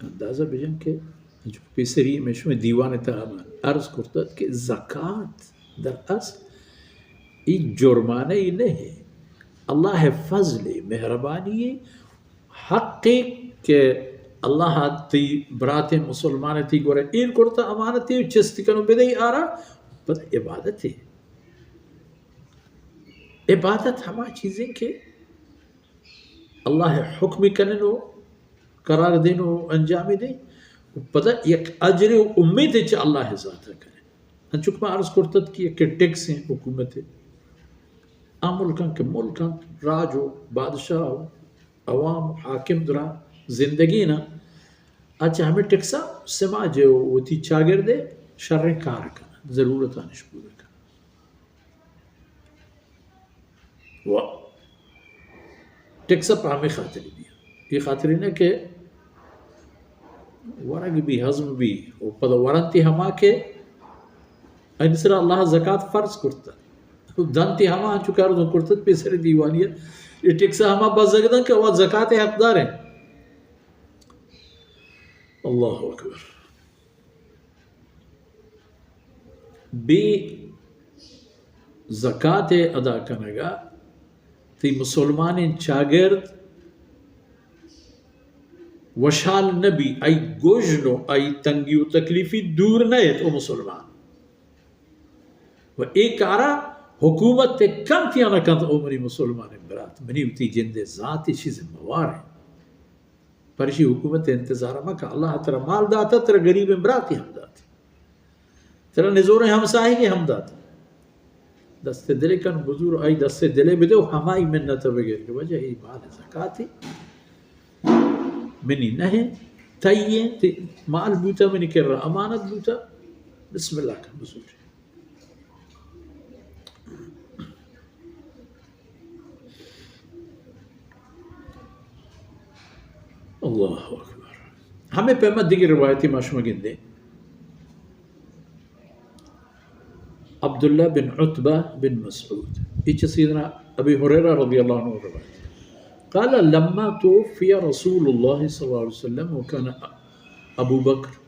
اندازہ بجن کہ انچو پیسری میں شمئے دیوان تہا من عرض کرتت کہ زکات در اصل ای جرمانہ ای نہ ہے، اللہ فضل، مہربانی، حقے کہ اللہ تی برات مسلمان تی گورا ایر کرتا، امانتے چست کنو بدئی آرا، پد عبادتے۔ عبادت ہما چیزیں کہ اللہ حکم کنن و قرار دین و انجام دین، و پدا یک اجر و امید چہ اللہ ذات کنن۔ انچو کہ ما عرض کرتت کہ یک ٹیکس ہیں حکومت، آ ملکاں کہ ملکاں راج و بادشاہ و عوام و حاکم درا زندگی نا، اچھا ہمیں ٹیکسا سماج و وتی چاگردے شریں کار کنن، ضرورتانش پورا کنن۔ و ٹیکس پہ ہمے خاطر بی، اے خاطر نہ کہ ورگ بی، ہضم بی، و پدا ورنتی ہما کہ این سر اللہ زکات فرض کرتا، دنتی ہما انچو کار دن کرتا پیسر دیوانی، اے ٹیکس ہما بزگ دن کہ وہ زکات حقدار ہیں۔ اللہ اکبر۔ بے زکات ادا کنگا تئی مسلمانیں چاگرد وشحال نہ بی، آئی گژن و آئی تنگی و تکلیفی دور نہ ایت او مسلمان۔ و اے کارا حکومت کم تیا نہ کنت او منی مسلمانیں برات، منی وتی جندے ذات ایشی ذمہ وار ہیں۔ پرشی حکومت انتظار مکن، اللہ ترا مال داتا، ترا غریبیں براتی ہم دات، ترا نزوریں ہمساہگے ہم دات۔ دست دلے کن بزور، آئی دست دلے بدے و ہمائی منت بگر کہ وجہ ای مال زکاتی منی نہ، تئی تی مال بوتا، منی کرا امانت بوتا، بسم اللہ کن بزور۔ اللہ اکبر۔ ہمیں پیما دیگر روایتی ما شما گندیں۔ عبداللہ بن عتبہ بن مسعود، ایچ سیدنا ابی ہریرہ رضی اللہ عنہ روایت۔ قال لما توفی رسول اللہ صلی اللہ علیہ وسلم وكان ابو بکر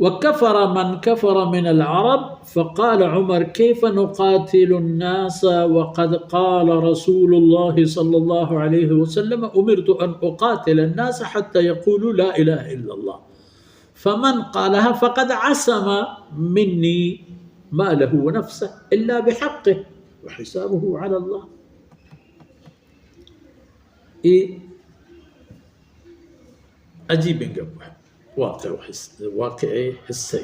وكفر من كفر من العرب، فقال عمر: كيف نقاتل الناس وقد قال رسول الله صلى الله عليه وسلم: أمرت أن أقاتل الناس حتى يقولوا لا إله إلا الله، فمن قالها فقد عصم مني ماله ونفسه إلا بحقه وحسابه على الله. اے عجیبیں گپ، واقعہ و حص-، واقعہ حصہ۔